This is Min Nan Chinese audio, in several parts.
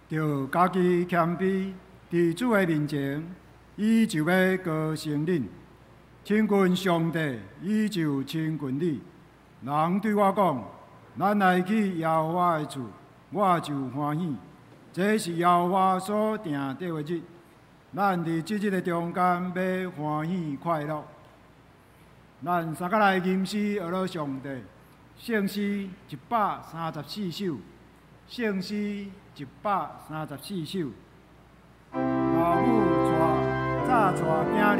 著家己謙卑，佇主的面前，伊就欲高升恁。親近上帝，伊就親近你。人對我講：咱來去耶和華的厝，我就歡喜。這是耶和華所定的日，咱佇這日的中間欲歡喜快樂。咱三個來吟詩學樂上帝，聖詩134首，聖詩134首。老母帶早帶囝兒。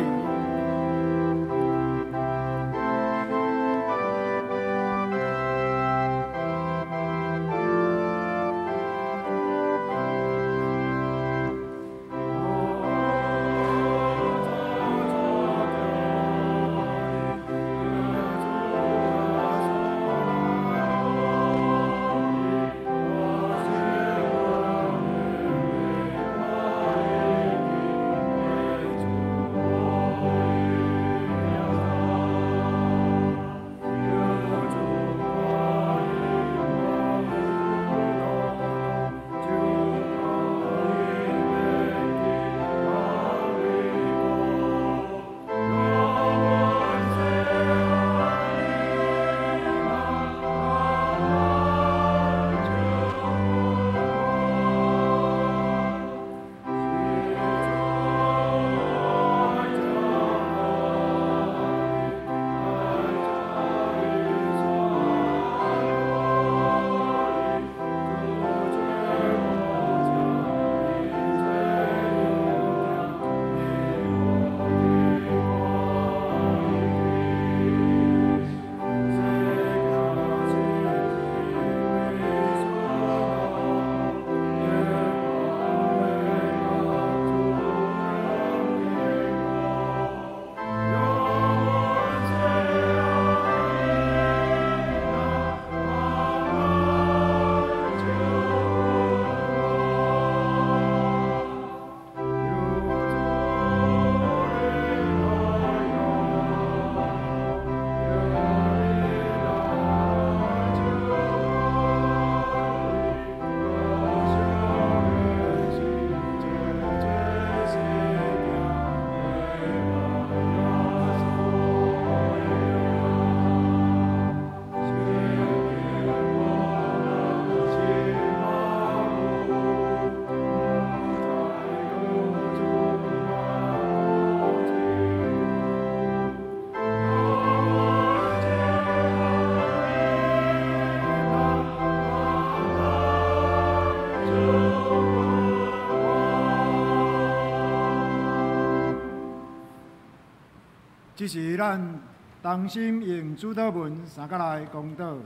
這是咱同心用主禱文三個來公禱。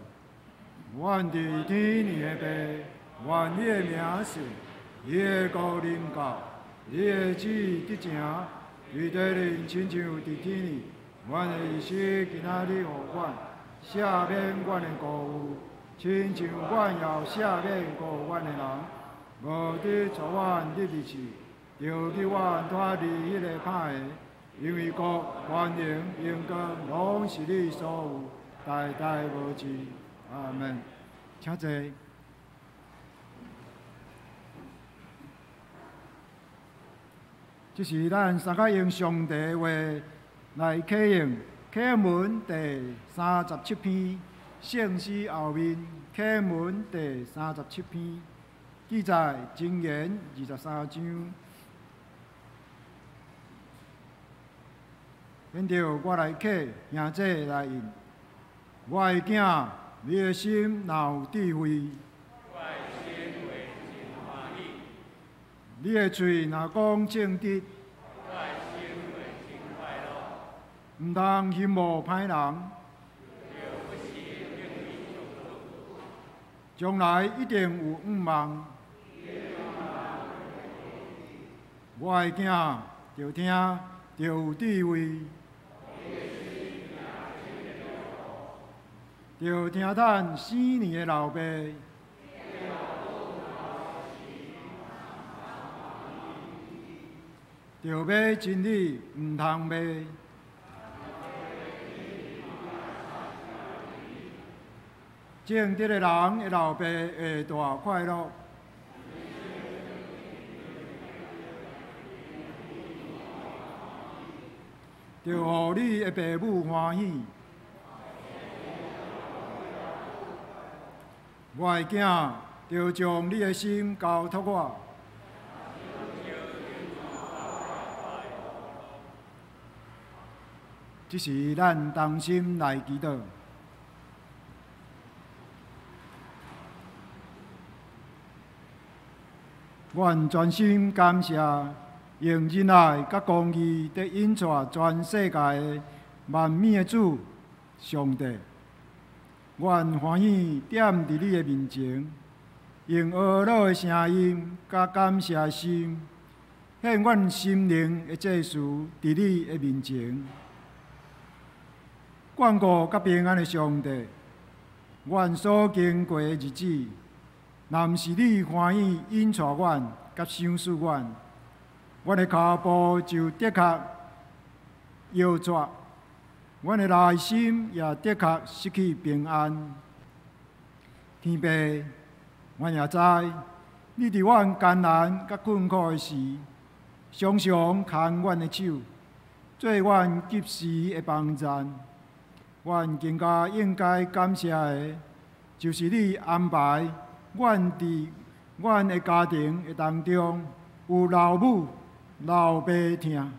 阮佇天的父，願你的名聖，你的國臨到，你的旨意得成，佇地裡親像佇天裡。阮的衣食今仔日予阮，赦免阮的過誤，親像阮也赦免過阮的人。無得帶阮入去試，著救阮脫離彼個歹的。因為國、權能、榮光，攏是你所有，代代無止。阿門。請坐。這是咱三個用上帝的話來啟用啟文第37篇，聖詩後面啟文第37篇，記載箴言23章。現在我來啟，兄弟來應。我的囝，你的心若有智慧，我的心會真歡喜。你的喙若講正直，我的心會真快樂。毋通羨慕歹人，著不時敬畏上主。將來一定有向望。我的囝，著聽，著有智慧。著聽趁生年的老爸，著買真理，毋通賣。正直的人的老爸會大快樂。著予你的爸母歡喜。我的囝，著將你的心交託我。這時，咱同心來祈禱。阮全心感謝，用仁愛佮公義佇引帶全世界的萬物的主上帝。阮歡喜踮佇你的面前，用呵咾的聲音佮感謝的心，獻阮心靈的祭司佇你的面前。眷顧佮平安的上帝，阮所經過的日子，若毋是你歡喜引帶阮佮賞賜阮，阮的跤步就的確搖逝，阮的內心也的確失去平安。天父，阮也知你佇阮艱難佮困苦的時，常常牽阮的手，做阮及時的幫贊。阮更加應該感謝的，就是你安排阮佇阮的家庭的當中，有老母、老爸疼，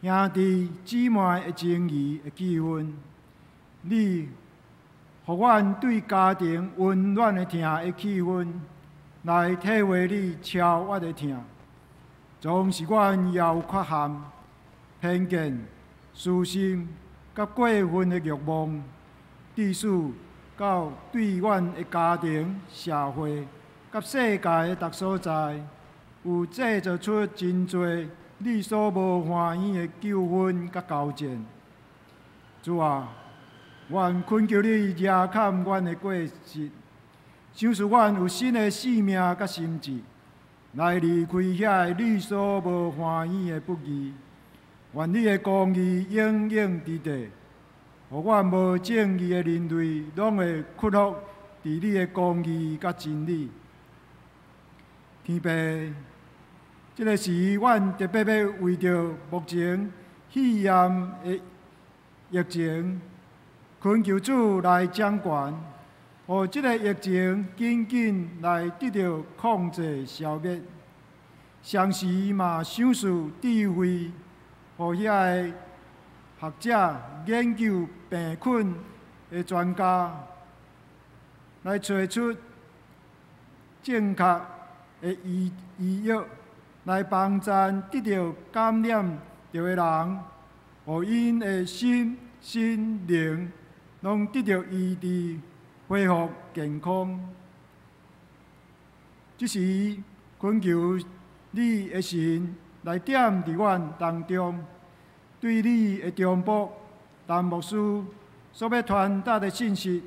兄弟姊妹的情誼的氣氛。你予阮對家庭溫暖的疼的氣氛，來體會你超越的疼。總是阮猶有缺陷、偏見、私心佮過分的慾望，致使到對阮的家庭、社會佮世界的逐所在，有製造出真濟你所無歡喜的糾紛佮交戰。主啊，阮懇求你遮砍阮的過失，賞賜阮有新的生命佮心志，來離開遐个你所無歡喜的不義。願你的公義永永佇地，予阮無正義的人類攏會屈服佇你的公義佮真理。天父，這个時，阮特別欲為著目前肺炎的疫情，懇求主來掌權，予這个疫情緊緊來得著控制消滅。同時嘛，賞賜智慧，予遐个學者研究病菌的專家，來揣出正確的醫藥，來幫贊得著感染著的人，予𪜶的心、身、靈攏得著醫治，恢復健康。這時懇求你的神來踮佇阮當中，對你的忠僕陳牧師所欲傳達的信息，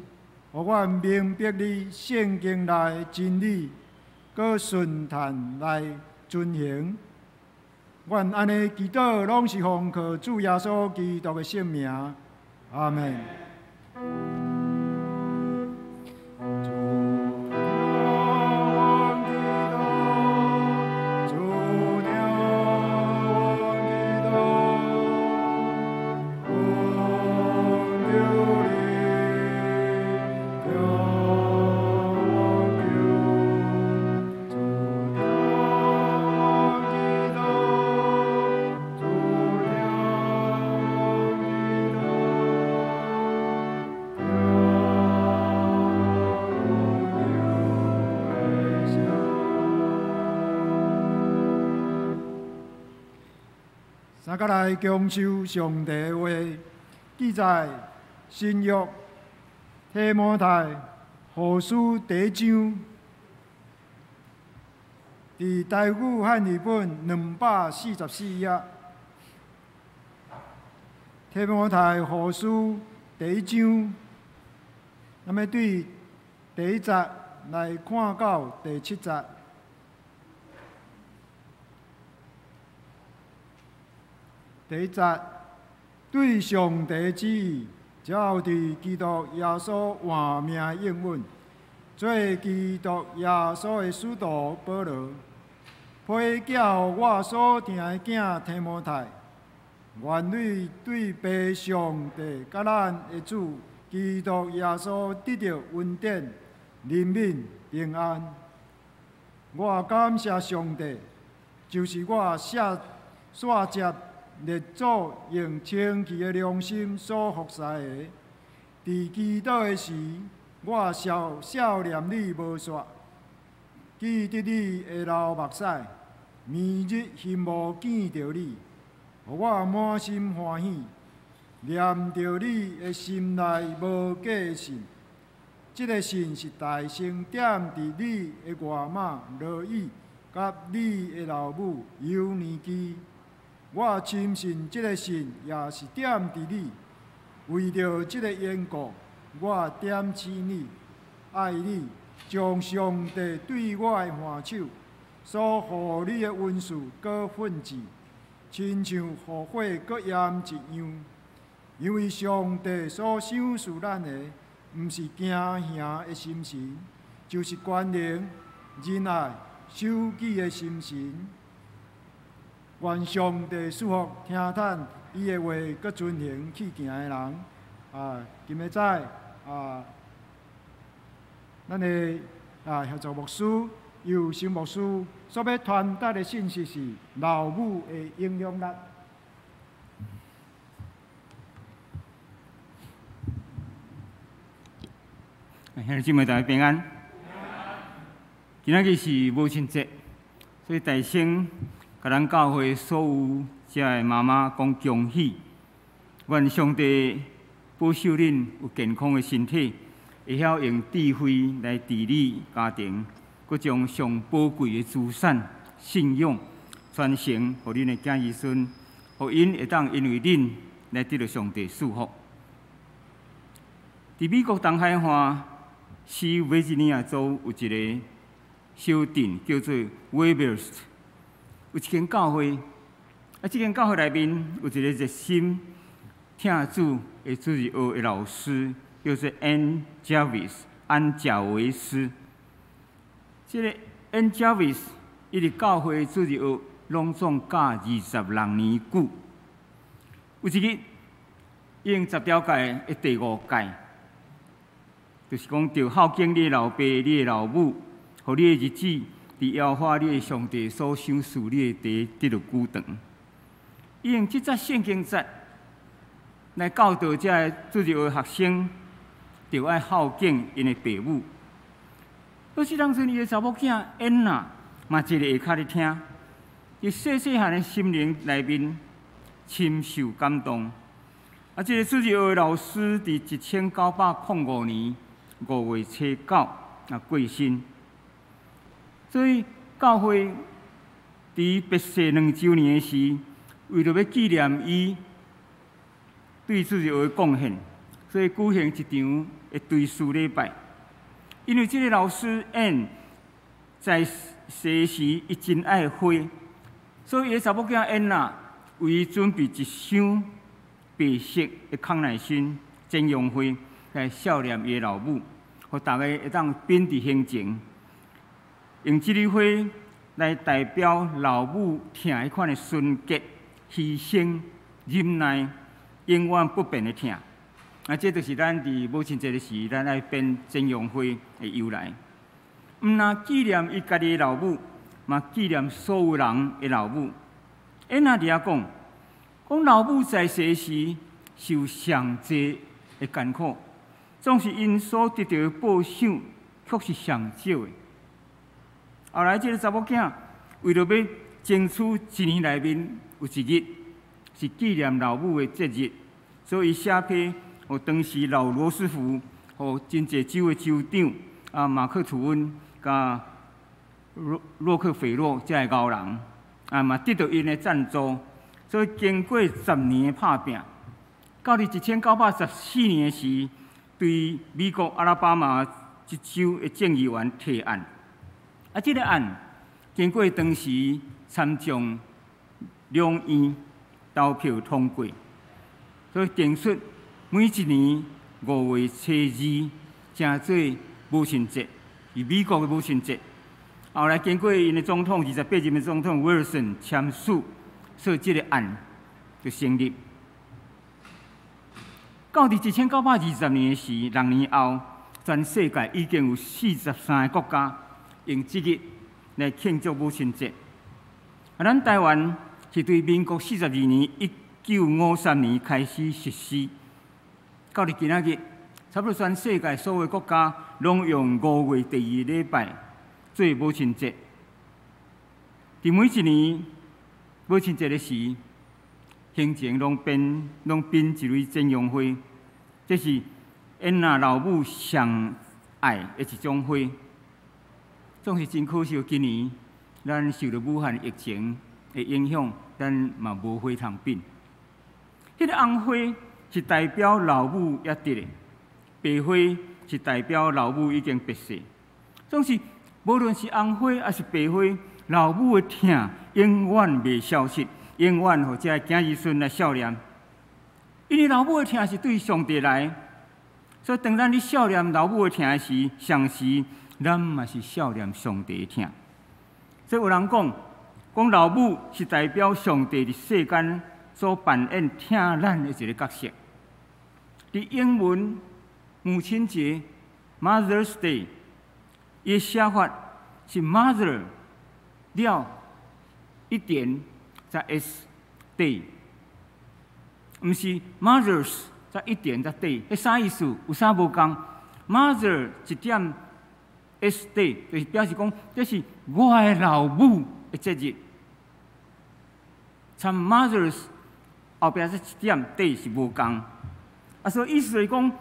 予阮明白你聖經內的真理，閣順趁來遵行。阮按呢祈禱，攏是奉靠主耶穌基督的聖名。阿們。三角來共修上帝的話，記載新約提摩太後書第一章，佇台語漢語本244頁。提摩太後書第一章，咱欲對第一節來看到第七節。第一節，對上帝旨意，照佇基督耶穌活命應允，做基督耶穌的使徒保羅，批寄予我所疼的囝提摩太，願你對父上帝佮咱的主基督耶穌得著恩典、憐憫、平安。我感謝上帝，就是我寫煞接列祖用清氣的良心所服侍的。佇祈禱的時，我想想念你無煞，記得你會流目屎，暝日欣慕見著你，予我滿心歡喜。念著你的心內無假信，這个信是大先踮佇你的外媽羅以，佮你的老母尤尼基。我深信這个信也是踮佇你。為著這个緣故，我點醒你，愛你，將上帝對我的按手所予你的恩賜閣奮治，親像予火閣炎一樣。因為上帝所賞賜咱的，毋是驚嚇的心神，就是權能、仁愛、守己的心神。願上帝賜福聽趁伊的話，閣遵行去行的人。啊，今仔早啊，咱的協助牧師由新牧師所欲傳達的信息是老母的影響力。兄弟姊妹，大家平安。今仔日是母親節，所以大先共咱教會所有遮的媽媽講恭喜。願上帝保守恁有健康的身體，會曉用智慧來治理家庭，閣將上寶貴的資產、信仰傳承予恁的囝兒孫，予𪜶會當因為恁來得著上帝祝福。佇美國東海岸西維吉尼亞州有一个小鎮叫做威爾斯，有一間教會。啊，這間教會內面有一个熱心疼主的主日學的老師，叫做安賈維斯。安賈維斯。這个安賈維斯，伊佇教會主日學攏總教26年久。有一日，伊用十條誡的第五誡。就是講，著孝敬你的老爸、你的老母，予你的日子佇耶和華你的上帝所賞賜你的地得著久長。伊用這節聖經節來教導這个主日學學生，著愛孝敬𪜶的爸母。彼時當陣，伊的查某囝安娜嘛坐佇下跤咧聽，伊細細漢的心靈內面深受感動。啊，這个主日學的老師佇1905年5月初9啊過身，所以教會佇別逝2週年的時，為著欲紀念伊對主日學的貢獻，所以舉行一場的追思禮拜。因為這个老師安在世時，伊真愛花，所以伊的查某囝安娜為伊準備一箱白色的康乃馨專用花來孝念伊的老母，予大家會當秉持行情，用這支花來代表老母疼彼款的純潔、犧牲、忍耐、永遠不變的疼。啊，這就是咱佇母親節的時，咱愛編專用花的由來。毋但紀念伊家己的老母，嘛紀念所有人的老母。安娜佇遐講，講老母在世時受上濟的艱苦，總是𪜶所得著的報賞，卻是上少的。後來，這个查某囝為著欲爭取一年內面有一日是紀念老母的節日，所以寫批予當時老羅斯福、予真濟州的州長啊，馬克吐溫、佮洛克菲勒這个高人啊，嘛得著𪜶的贊助。所以經過10年的拍拚，到佇1914年時，對美國阿拉巴馬這州的眾議員提案。啊，這个案經過當時參眾兩院投票通過，所以定出每一年5月初2成做母親節，是美國的母親節。後來經過𪜶的總統28任的總統威爾遜簽署，所以這个案就就成立。到佇1920年時，6年後，全世界已經有43個國家用這日來慶祝母親節。啊，咱台灣是對民國42年1953年開始實施，到佇今仔日，差不多全世界所有國家攏用5月第二禮拜做母親節。佇每一年母親節的時，胸前攏編一蕊剪陽花，這是囡仔老母上愛的一種花。總是真可惜，今年咱受著武漢疫情的影響，咱嘛無花通編。彼個紅花是代表老母猶佇的，白花是代表老母已經別逝。總是無論是紅花抑是白花，老母的疼永遠袂消失，永遠予這个囝兒孫來數念。因為老母的疼是對上帝來，所以當咱咧數念老母的疼的時，同時咱嘛是數念上帝的疼。所以有人講，講老母是代表上帝佇世間所扮演疼咱的一個角色。佇英文母親節（Mother's Day），伊的寫法是 mother 了一點再 s day，毋是 mothers 再一點再 day，彼啥意思？有啥無仝？mother 一點 s day，就是表示講這是我的老母的節日。參 mothers 後壁這一點 day 是無仝，啊，所以意思就是講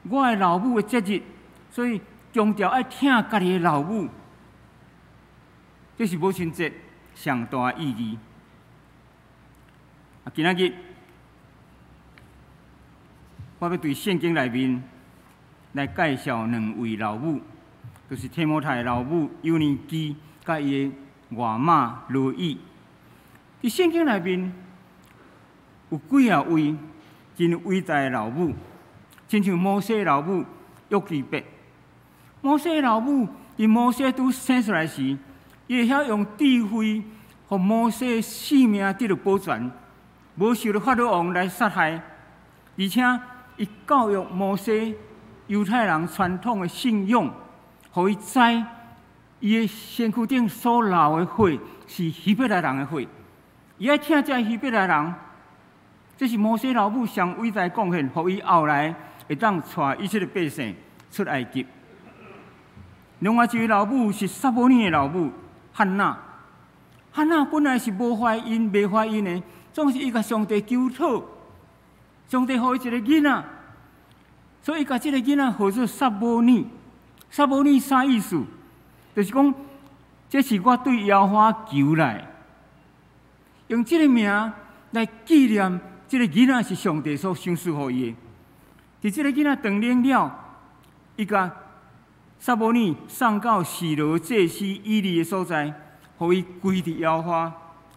我的老母的節日，所以強調愛疼家己的老母，這是母親節上大的意義。啊，今仔日我欲對聖經內面來介紹兩位老母，就是提摩太老母友尼基，佮伊的外媽羅以。佇聖經內面有幾仔位真偉大的老母，親像摩西老母約基別。摩西老母佇摩西拄生出來時，伊會曉用智慧，予摩西性命得著保全，無受著法老王來殺害。而且，伊教育摩西猶太人傳統的信仰，予伊知伊的身軀頂所流的血是希伯來人的血，伊愛疼這希伯來人。這是摩西老母上偉大貢獻，予伊後來會當帶以色列百姓出埃及。另外一位老母是撒母耳的老母漢娜。漢娜本來是無懷孕、袂懷孕的，總是伊共上帝求討，上帝予伊一個囡仔，所以伊共這個囡仔號做撒母耳。撒母耳啥意思？就是講，這是我對耶和華求來，用這個名來紀念這個囡仔是上帝所賞賜予伊的。佇這個囡仔長大了，伊共撒母耳送到示羅祭司以利的所在，予伊歸佇耶和華，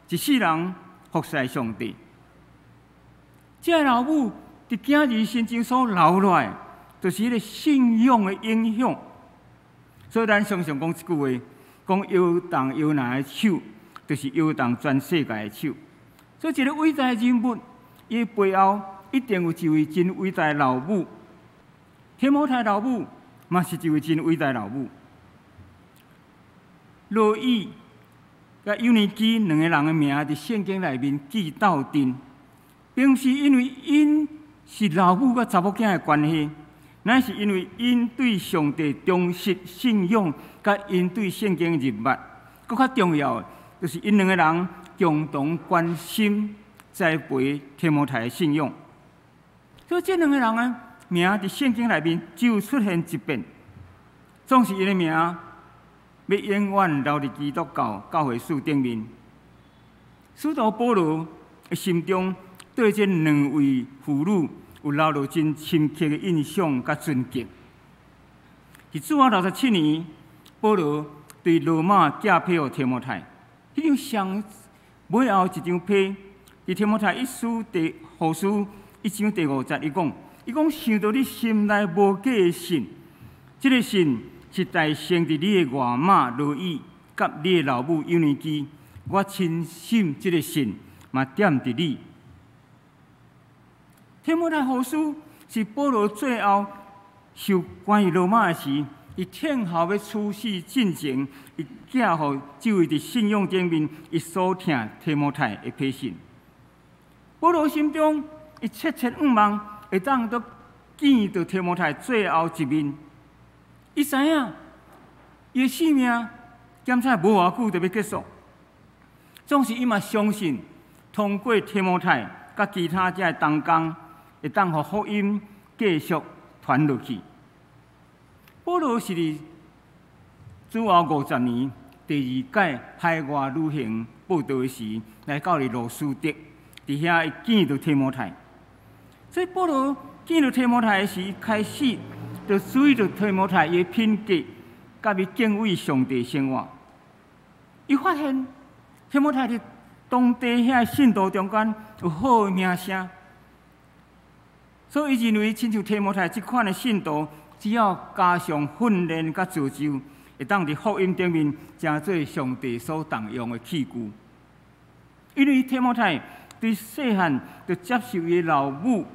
一世人服侍上帝。這个老母佇囝兒身上所留落來，就是彼個信仰的影響。所以咱常常講一句話，講搖動約拿的手，就是搖動全世界的手。所以一個偉大的人物，伊背後一定有一位真偉大的老母。提摩太老母嘛是一位真偉大的老母。羅以佮友尼基兩个人的名佇聖經內面記鬥陣，並毋是因為𪜶是老母佮查某囝的關係，乃是因為𪜶對上帝忠實信仰，佮𪜶對聖經認捌。閣較重要的，就是𪜶兩個人共同關心栽培提摩太的信仰。所以這兩個人的名佇聖經內面只有出現一遍，總是𪜶的名欲永遠留佇基督教教會史頂面。使徒保羅的心中對這兩位婦女有留落真深刻的印象佮尊敬。佇主後67年，保羅對羅馬寄批予提摩太，彼張上尾後一張批，佇提摩太一書第後書一章第五節，伊講：伊講想著你心內無假的信，這个信是代先佇你的外媽羅以佮你的老母友尼基，我深信這个信嘛踮佇你。提摩太後書是保羅最後受關於羅馬的時，伊聽候欲處死進前，伊寄予這位佇信仰頂面伊所疼提摩太的批信。保羅心中，伊切切向望會當閣見著提摩太最後一面。伊知影，伊的性命檢採無偌久就欲結束。總是伊嘛相信，通過提摩太佮其他這个同工，會當予福音繼續傳落去。保羅是佇主後50年第二擺海外旅行佈道的時，來到佇路司得，佇遐伊見著提摩太。所以保羅見著提摩太的時，開始就注意著提摩太伊的品格，佮伊敬畏上帝生活。伊發現提摩太佇當地遐信徒中間有好的名聲，所以伊認為親像提摩太這款的信徒，只要加上訓練佮造就，會當佇福音頂面成做上帝所重用的器具。因為提摩太對細漢就接受伊老母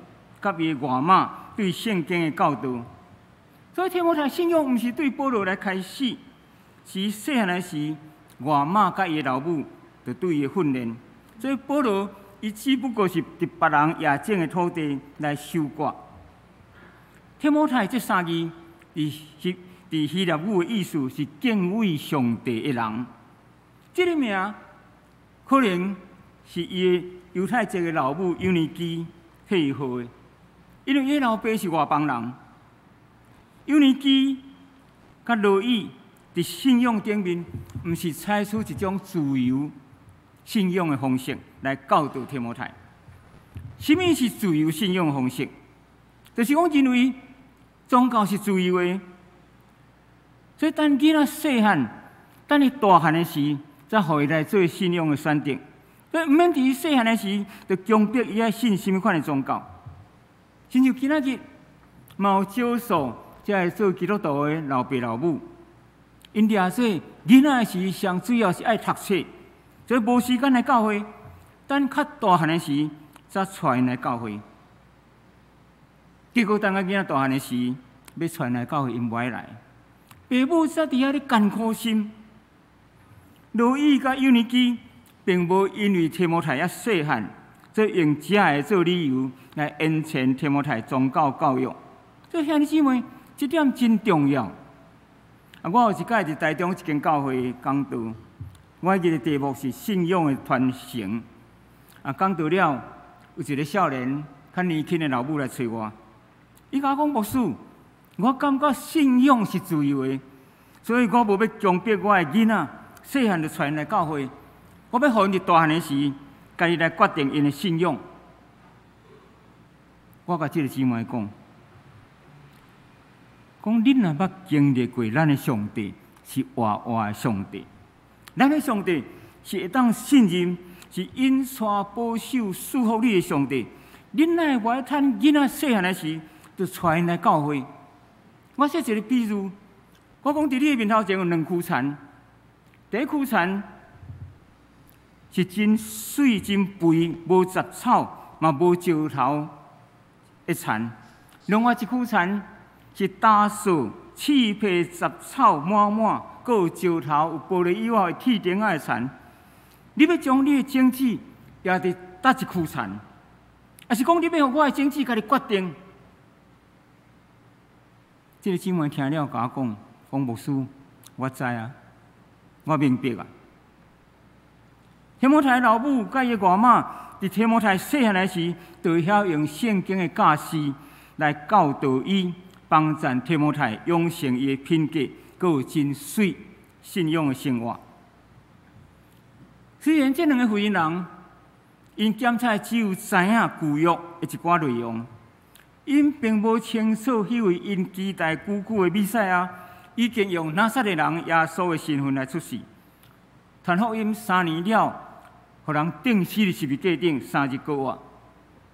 佮伊外媽對聖經的教導，所以提摩太信仰毋是對保羅來開始，是細漢的時，外媽佮伊老母就對伊的訓練。所以保羅伊只不過是佇別人野種的土地來收割。提摩太這三字，佇希臘語的意思是敬畏上帝的人。這个名可能是伊的猶太籍的老母友尼基替伊號的，因為伊老爸是外邦人。友尼基佮羅以佇信仰頂面，毋是採取一種自由信仰的方式來教導提摩太。啥物是自由信仰的方式？就是講認為宗教是自由的，所以等囡仔細漢，等伊大漢的時，才予伊來做信仰的選擇。所以毋免佇伊細漢的時，就強迫伊愛信啥物款的宗教。親像今仔日，嘛有少數這个做基督徒的老爸老母，𪜶掠做囡仔的時，上主要是愛讀冊，所以無時間來教會。等較大漢的時，才帶𪜶來教會。結果等甲囡仔大漢的時，欲帶𪜶來教會，𪜶無愛來。爸母才佇遐咧艱苦心。羅以佮友尼基並無因為提摩太猶細漢，所以用這个做理由來延遲提摩太宗教教育。所以兄弟姊妹，這點真重要。啊，我有一擺佇台中一間教會講道，我彼日的題目是信仰的傳承。啊，講道了，有一个少年較年輕的老母來揣我，伊共我講牧師，我感覺信仰是自由的，所以我無欲強迫我的囡仔細漢就帶𪜶來教會，我欲予𪜶佇大漢的時，家己來決定𪜶的信仰。我共這个姊妹講，講恁若捌經歷過咱的上帝是活活的上帝，咱的上帝是會當信任，是引帶保守賜福你的上帝。恁哪會無愛趁囡仔細漢的時，就帶𪜶來教會？我說一个比喻，我講佇你的面頭前有兩區田，第一區田是真媠、真肥，無雜草，嘛無石頭的田；另外一區田是焦燥、刺皮、雜草滿滿，閣有石頭、有玻璃以外的鐵釘仔的田。你欲將你的種子掖佇佗一區田，抑是講你欲予我的種子家己決定？這个姊妹聽了，共我講：講牧師，我知啊，我明白啊。提摩太老母佮伊外媽，佇提摩太細漢的時，就會曉用聖經的教示來教導伊，幫助提摩太養成伊的品格，閣有真媠信仰的生活。雖然這兩个婦人，𪜶檢採只有知影舊約的一寡內容，𪜶並無清楚彼位𪜶期待久久的彌賽亞，已經用拿撒勒人耶穌的身份來出世。傳福音3年了，予人釘死佇十字架頂3日過活。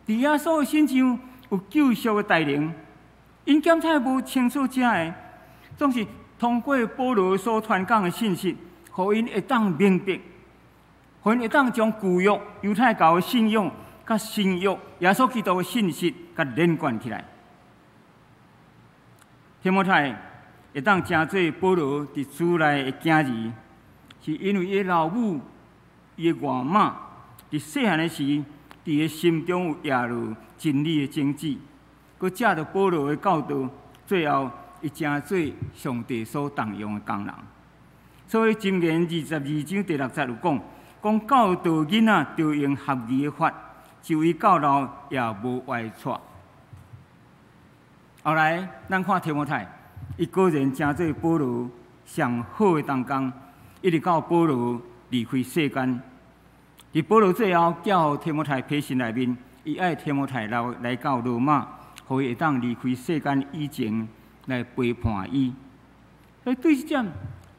佇耶穌的身上有救贖的大能，𪜶檢採無清楚這个，總是通過保羅所傳講的信息，予𪜶會當明白，予𪜶會當將舊約猶太教的信仰佮新約耶穌基督的信息佮連貫起來。提摩太會當成做保羅佇主內的囝兒，是因為伊的老母、伊的外媽佇細漢的時，佇伊心中有掖落真理的種子，閣藉著保羅的教導，最後伊成做上帝所重用的工人。所以箴言22章第6節有講，講教導囡仔著用合宜的法，就伊到老也無歪錯。後來，咱看提摩太，伊果然成做保羅上好的同工，一直到保羅離開世間。佇保羅最後交予提摩太批信內面，伊愛提摩太留來到羅馬，予伊會當離開世間以前來陪伴伊。所以對這點，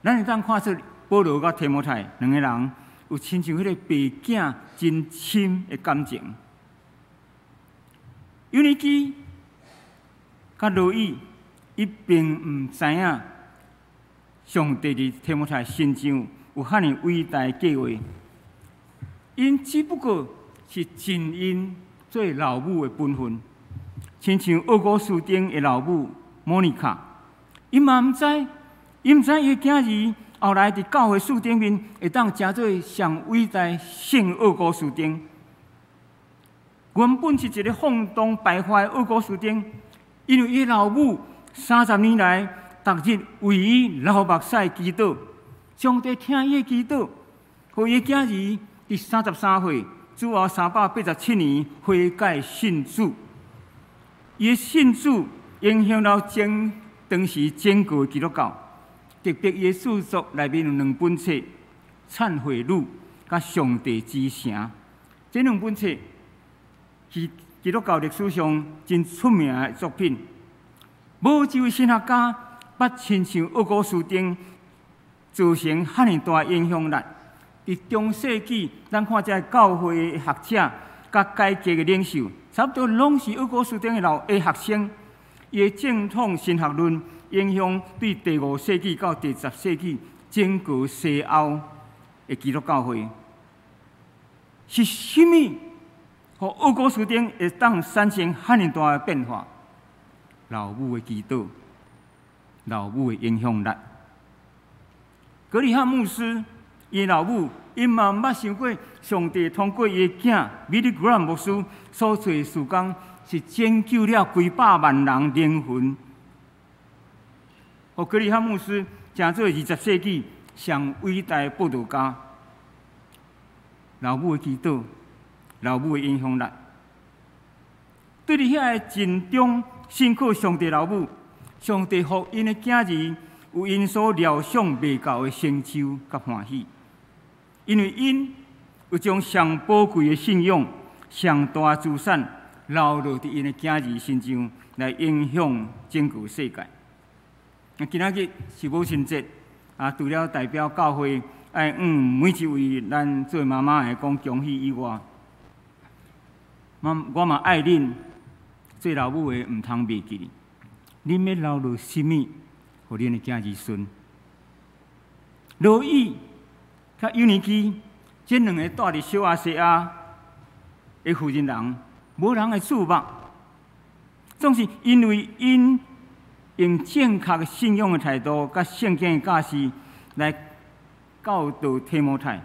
咱會當看出保羅佮提摩太兩个人有親像彼个爸囝真深的感情。友尼基佮羅以，伊並毋知影上帝佇提摩太身上有遐爾偉大的計劃，𪜶只不過是盡𪜶做老母的本分，親像奧古斯丁的老母莫妮卡，伊嘛毋知，伊毋知伊的囝兒後來佇教會史頂面會當成做上偉大聖奧古斯丁。原本是一个放蕩敗壞的奧古斯丁，因為伊老母30年來，逐日為伊流目屎祈禱，上帝聽伊的祈禱，予伊的囝兒佇33歲，主後387年悔改信主。伊的信主影響了當時整個基督教，特別伊的著作內面有兩本冊《懺悔錄》佮《上帝之城》，這兩本冊是基督教歷史上真出名的作品。無一位神學家捌親像奧古斯丁造成遐爾大影響力。佇中世紀，咱看這个教會的學者佮改革的領袖，差不多攏是奧古斯丁的老的學生。伊的正統神學論影響對第五世紀到第十世紀整個西歐的基督教會。是啥物，予奧古斯丁會當產生遐爾大的變化？老母的祈禱，老母的影響力。格里翰牧師，伊的老母，伊嘛毋捌想過，上帝通過伊的囝比利格蘭牧師所做的事工，是拯救了幾百萬人靈魂。予格里翰牧師成做20世紀上偉大的佈道家。老母的祈禱，老母的影響力，對佇遐个盡忠信靠上帝老母，上帝予𪜶的囝兒有𪜶所料想袂到的成就佮歡喜，因為𪜶有將上寶貴的信仰、上大資產留落佇𪜶的囝兒身上，來影響整個世界。啊，今仔日是母親節，啊，除了代表教會愛向每一位咱做媽媽的講恭喜以外，我嘛愛恁做老母的，毋通袂記得，恁欲留落啥物，予恁的囝兒孫？羅以佮友尼基，這兩个蹛佇小亞細亞的婦人人，無人會注目，總是因為𪜶用正確的信仰的態度，佮聖經的教示來教導提摩太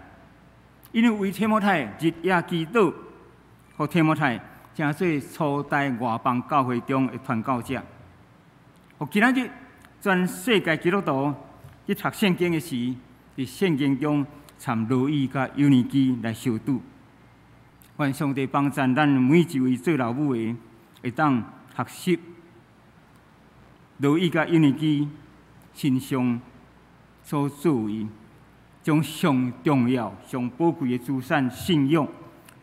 ，𪜶為提摩太日夜祈禱，予提摩太成做初代外邦教會中的傳教者。予今仔日全世界基督徒去讀聖經的時，佇聖經中參羅以佮友尼基來相拄。願上帝幫贊咱每一位做老母的，會當學習羅以佮友尼基身上所作為，將上重要、上寶貴的資產信仰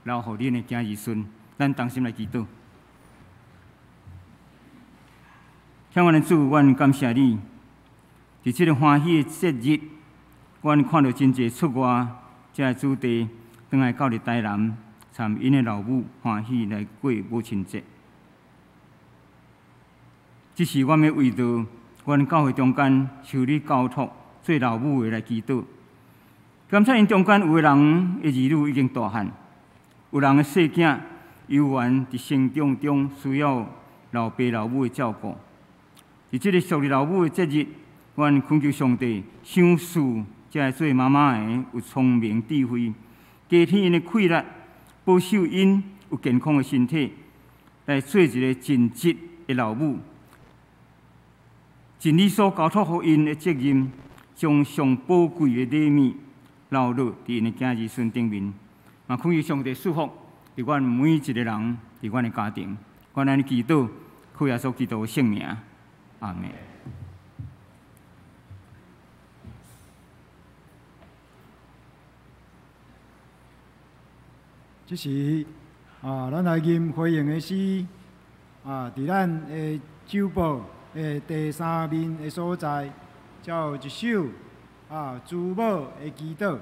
留予恁的囝兒孫。咱同心來祈禱。親愛的主，阮感謝你，佇這个歡喜的節日，阮看著真濟出外遮的子弟，轉來到佇台南，參𪜶的老母歡喜來過母親節。這時，阮欲為著阮教會中間受你交託做老母的來祈禱。感謝𪜶中間有的人的兒女已經大漢，有人的細囝猶原佇成長中需要老爸老母的照顧。佇這个屬日老母的節日，阮懇求上帝賞賜這个做媽媽的有聰明智慧，加添𪜶的氣力，保守𪜶有健康的身體，來做一个盡職的老母，盡你所交託予𪜶的責任，將上寶貴的禮物留落佇𪜶的囝兒孫頂面。嘛，懇求上帝賜福佇阮每一个人，佇阮的家庭。阮按呢祈禱，靠耶穌基督的聖名，阿們。這時啊，咱來吟回應的詩啊，佇咱的酒簿的第三面的所在，才有一首啊，主母的祈禱。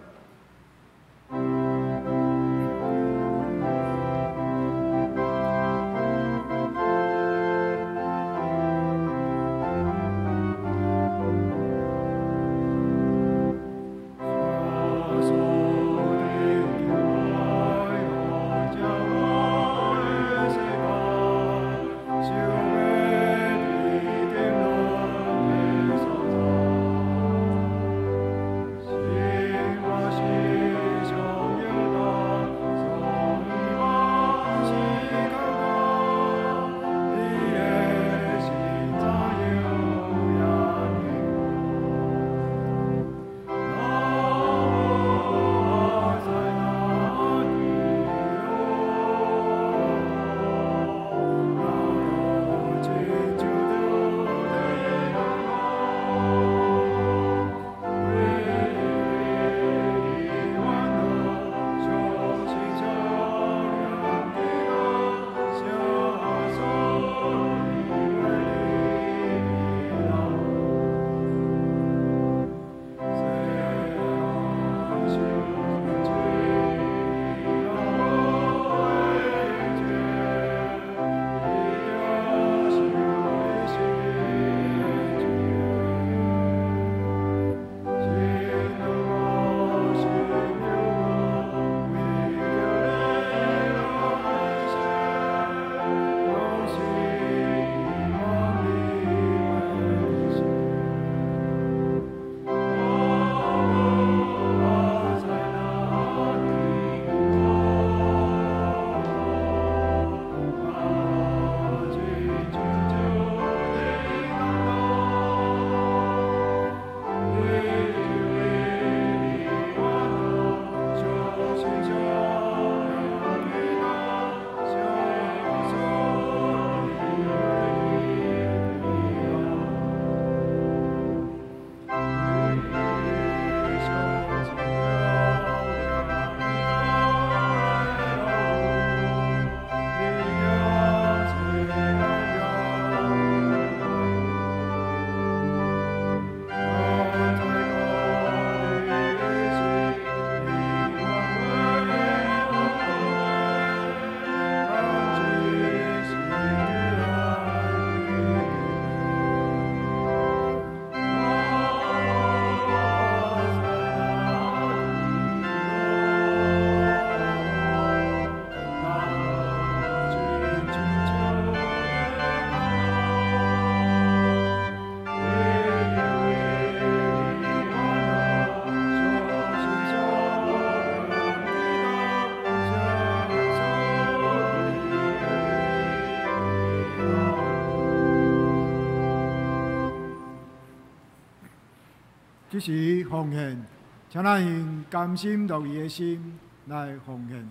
這時奉獻，請咱用甘心樂意的心來奉獻。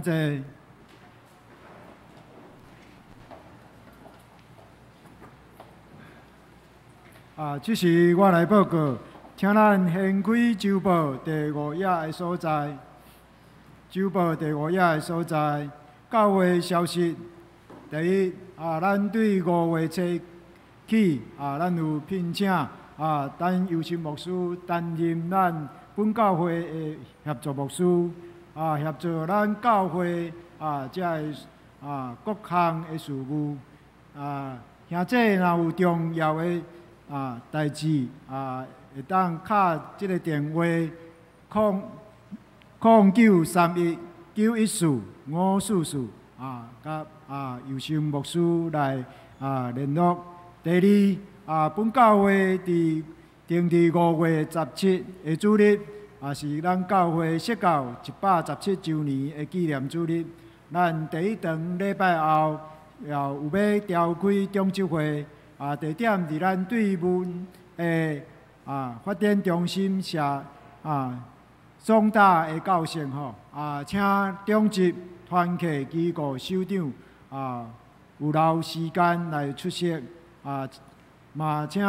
請坐。這時我來報告，請咱掀開周報第五頁的所在。周報第五頁的所在，教會消息。第一，咱對五月初起，咱有聘請陳尤生牧師擔任咱本教會的協助牧師，協助咱教會這个各項的事務。兄弟若有重要的代誌，會當敲這个電話空空931-914-544，佮尤生牧師來聯絡。第二，本教會佇定佇5月17的主日，是咱教會設教117週年的紀念主日。咱第一堂禮拜後，也有欲召開長執會。地點佇咱對面的發展中心社總大的教室吼，請長執團契機構首長有留時間來出席，嘛請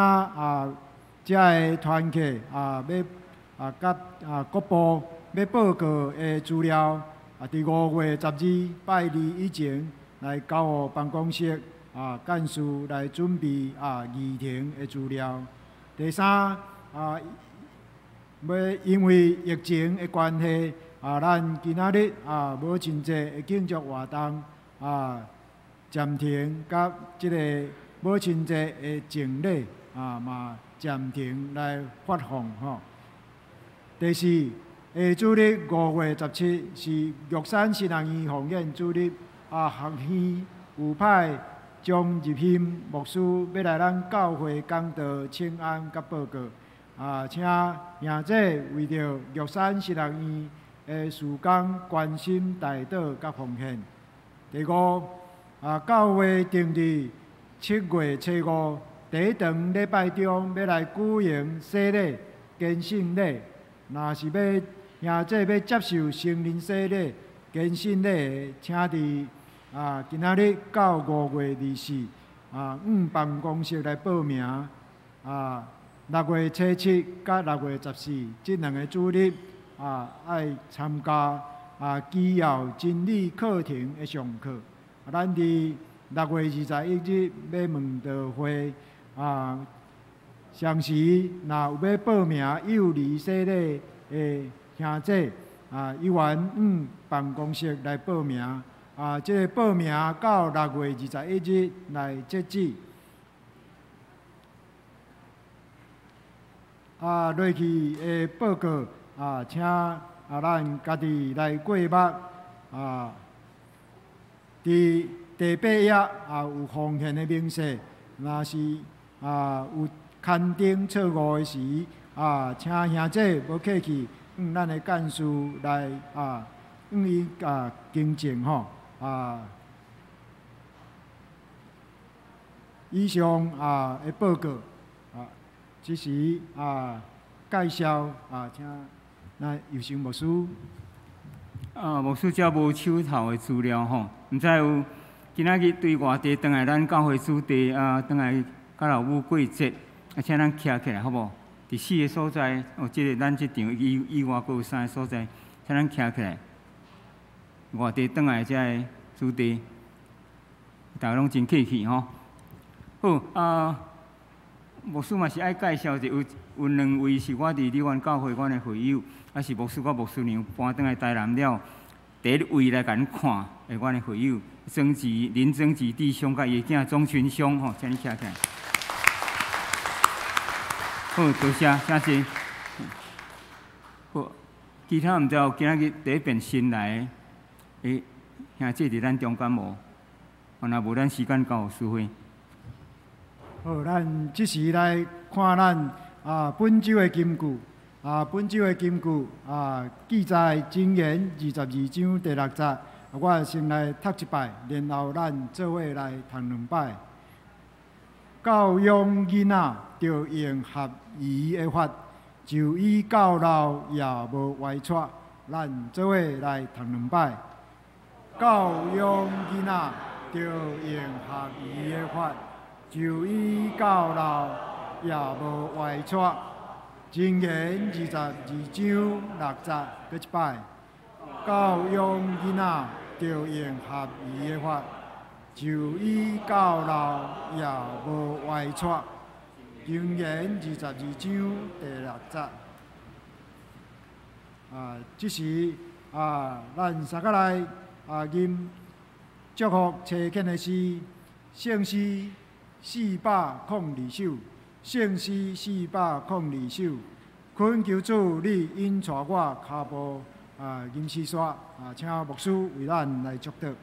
遮个團契欲佮各部欲報告的資料，佇5月12拜二以前來交予辦公室。幹事來準備議程的資料。第三，欲因為疫情的關係，咱今仔日母親節的慶祝活動暫停，佮這个母親節的贈禮嘛暫停來發放吼。第四，下主日5月17是玉山新人院奉獻主日，學院有派張入興牧師欲來咱教會講道、請安佮報告，請兄弟為著玉山神學院的事工關心代禱佮奉獻。第五，教會定佇7月初五第一堂禮拜中欲來舉行洗禮、堅信禮。若是欲兄弟欲接受成人洗禮、堅信禮的，請佇今仔日到5月24，往辦公室來報名。6月初七佮6月14這兩个主日，愛參加基要真理課程的上課。咱佇6月21日欲問道會，相時若有欲報名幼兒洗禮的兄弟，猶原往辦公室來報名。這个報名到6月21日來截止。落去的報告，請咱家己來過目。佇第八頁有奉獻的明細，若是有刊登錯誤的時，請兄弟無客氣，向咱的幹事來向伊更正吼。以上的報告，這是介紹，請咱尤生牧師。牧師遮無手頭的資料吼，毋知有今仔日對外地轉來咱教會子弟轉來佮老母過節，請咱徛起來好無？佇四个所在，哦，這个咱這場以以外，閣有三个所在，請咱徛起來。外地轉來遮个子弟，大家攏真客氣吼。好，牧師嘛是愛介紹者，有有兩位是我佇梨園教會阮的會友，是牧師佮牧師娘搬轉來台南了，第一位來共阮看的阮的會友，曾吉林曾吉弟兄佮伊的囝鍾群兄吼，請你徛起來。好，多謝，請坐。好，其他毋知有今仔日第一遍新來的兄弟佇咱中間無？若無，咱時間交予師會。好，咱這時來看咱本週的金句，本週的金句記載箴言22章第6節。我先來讀一擺，然後咱做伙來讀兩擺。教養囡仔，著用合宜的法，就以到老也無歪掣。咱做伙來讀兩擺。教養囡仔，著用合宜的法，就以到老也無歪掣。箴言22章6節，閣一擺。教養囡仔，著用合宜的法，就以到老也無歪掣。箴言22章第6節。這時啊，咱三個來吟祝福差遣的詩，聖詩402首，聖詩402首，懇求主你引帶我跤步吟詩煞，請牧師為咱來祝禱。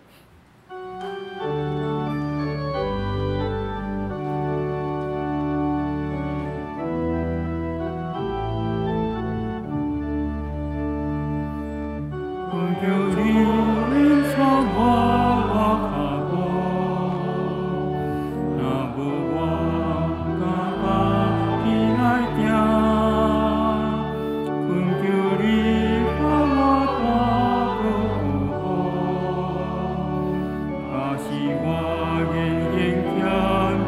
懇求你引帶我跤步，若無我敢家己來行。懇求你予我大保護，假使我言行欠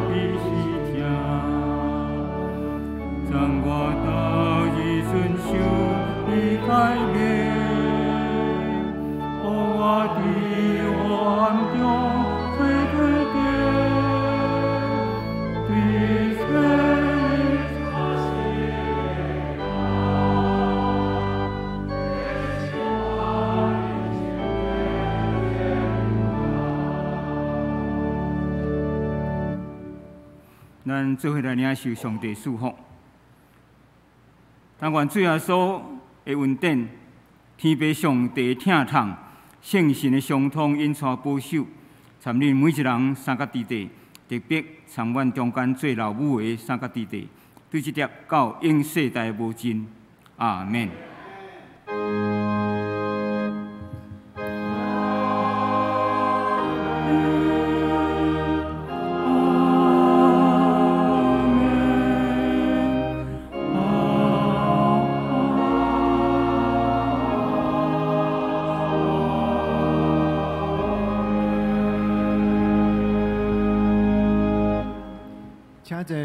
彼是疼，赠我逐日遵守你誡命。予我佇黑暗中找到燈，對找咱做伙來領受上帝賜福。但願主耶穌的恩典、天父上帝的疼痛、聖神的相通、引帶保守，參恁每一人三角弟弟，特別參阮中間做老母的三角弟弟，對這粒到永世代無盡。阿們。請坐。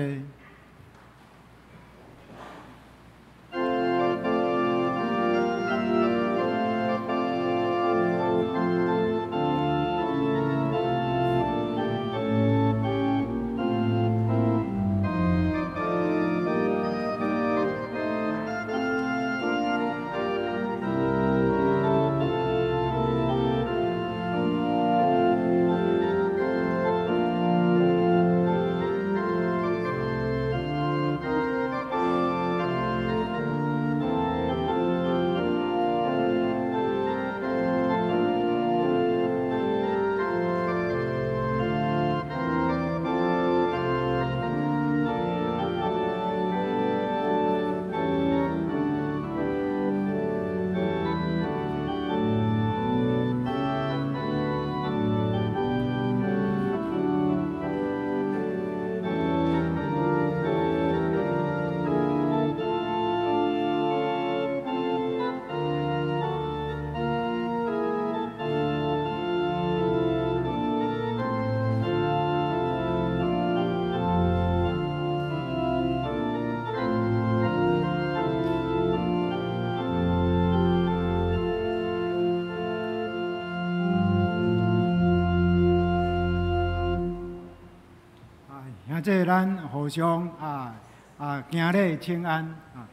這咱互相行禮請安啊。